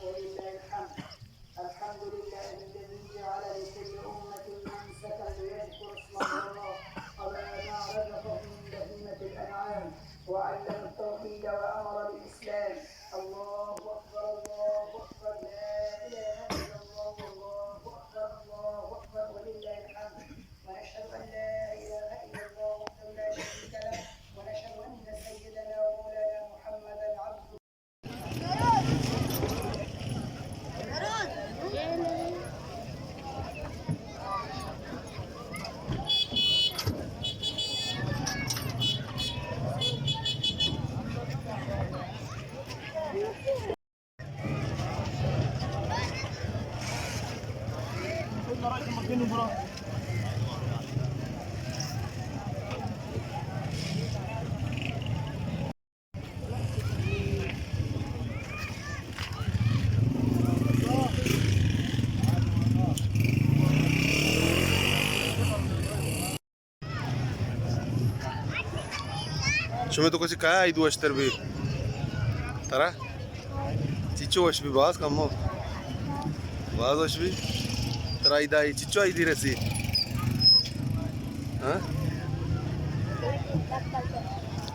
ولله الحمد. الحمد لله الذي جعل لكل أمة منسكا ليذكروا اسم الله على ما رزقهم من بهيمة الأنعام، وعلم التوحيد وأمر بالإسلام. الله أكبر، الله أكبر، لا إله إلا الله، الله أكبر، الله أكبر، ولله الحمد. ونشهد أن لا إله إلا الله وحده لا شريك له، ونشهد أن سيدنا ومولانا محمدا عبده شمئے تو کسی کایا عید وشتر بی؟ ترا؟ چچو وش بی؟ باز کمو؟ باز وش بی؟ ترا عیدا چچو عیدی رسی؟ ہاں؟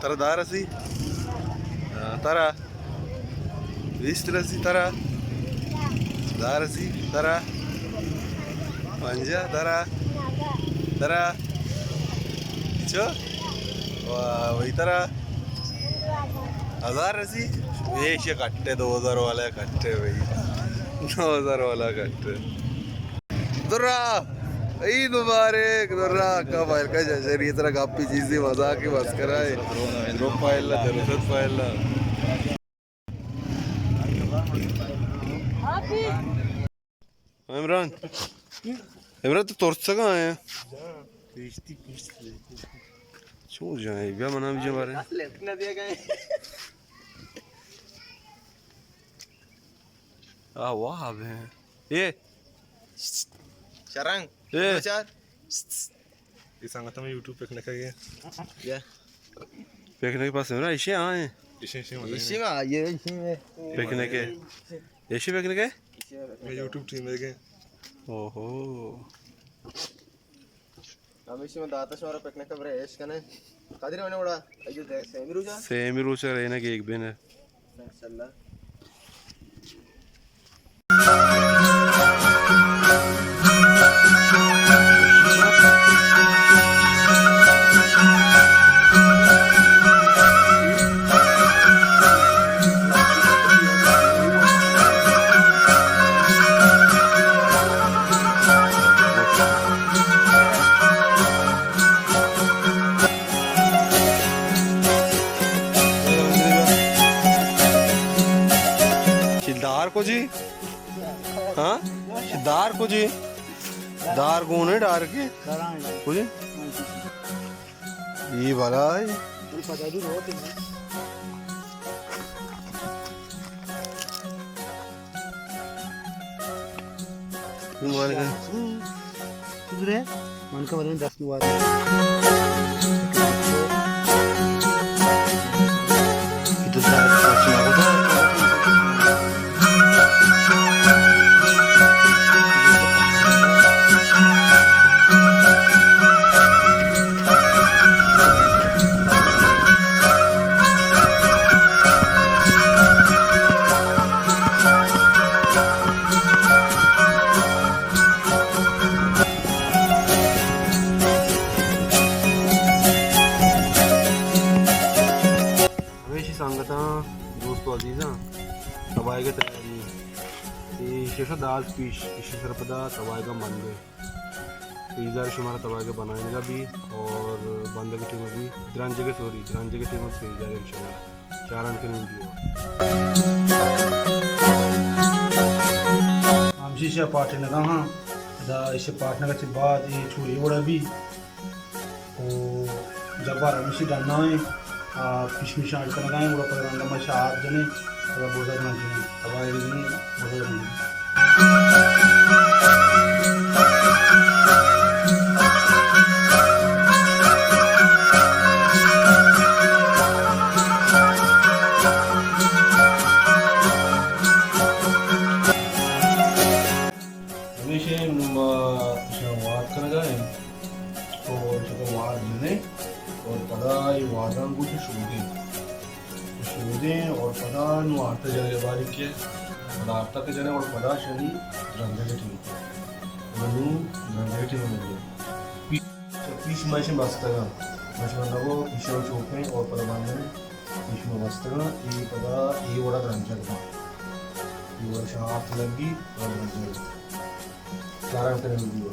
ترا دار رسی؟ ہاں، ترا؟ بیست رسی ترا؟ دہ رسی ترا؟ پنجاہ ترا؟ ترا؟ چو؟ واہ، وہی ترا؟ ہزار رسی؟ ایشی کٹے، دو ہزار والا کٹے بھائی۔ دو ہزار والا کٹے۔ درا، عید مبارک، درا، کا پائل کا شریعت را گپی چیزی مزاقی مسخرہ ہے۔ درو پائل، درو پائل۔ عمران، عمران تو ترسگا ہے۔ چون جائے؟ بیا منا بھی جا بارے۔ آ، واہ بے۔ اے۔ شرنگ۔ اے۔ دو چار۔ اے سنگت ہمیں یوٹیوب پکنک ہے۔ یا۔ پکنک پاس ہے نا، ایشی آئے۔ ایشی، ایشی مزہ ایشی ہے۔ میں آئیے، ایشی میں۔ پکنک ہے۔ ایشی پکنک ہے؟ یہ یوٹیوب ٹیم ہے کہ۔ اوہو۔ ہمیشی من داتا شمارا پکنک برے ایش کنے۔ قادر ہونے وڑا، ایو دے، سیمی روچا؟ سیمی روچا رہنا کہ ایک بین ہے۔ انشاءاللہ۔ چی دار کجی؟ ہاں؟ چی دار کجی؟ دار گونے ڈار کے؟ کجی؟ یہ بھلا ہے۔ من کا بدن دس نوار۔ ہمیشی سنگتاں، دوست و عزیزاں، تباہگ ءِ تیاری۔ اے شش داز پیش، ایشی سرپدا تباہگاں بندے۔ ایزار شمارا تباہگ بنائینگا بی اور بندگ ٹیم بی درنجگ سوری، درنجگ ٹیم بی ایزار انشاءاللہ۔ چاران کنیں ویڈیو۔ ہمشی شہ پاٹینگا ہاں، دا ایشی پاٹینگا چہ بعد اے چوری وڑا بی۔ او جبار ہمشی ڈنا ایں۔ آ، پیش میش ایڈ کنگا ایں، گڑا پدا رندا ما شہ آرت جنیں، پدا برزا گرنچ جنیں، تباہی جنیں، برزا گرنچ جنیں۔ ہمیشہ نوں ما ایشاں وارت کنگا ایں، تو ایشاں وارت جنیں اور پدا اے واداں گوں شودیں۔ شودیں اور پدا نوں آرتا جنگا، باریک کہ پدا آرتا کہ جنیں اور پدا شنی درنجگ ٹیم۔ اور نوں درنجگ ٹیم ملے۔ پیش، پیش ما ایشاں بستگاں۔ ما شما نگو پیشاں چوپیں اور پدا باندنیں۔ پیش ما بستگاں۔ اے پدا اے وڑا درنجگ باں۔ اے وڑا شاں آرت لگی اور درنجگ۔ چارگ کنیں ویڈیو۔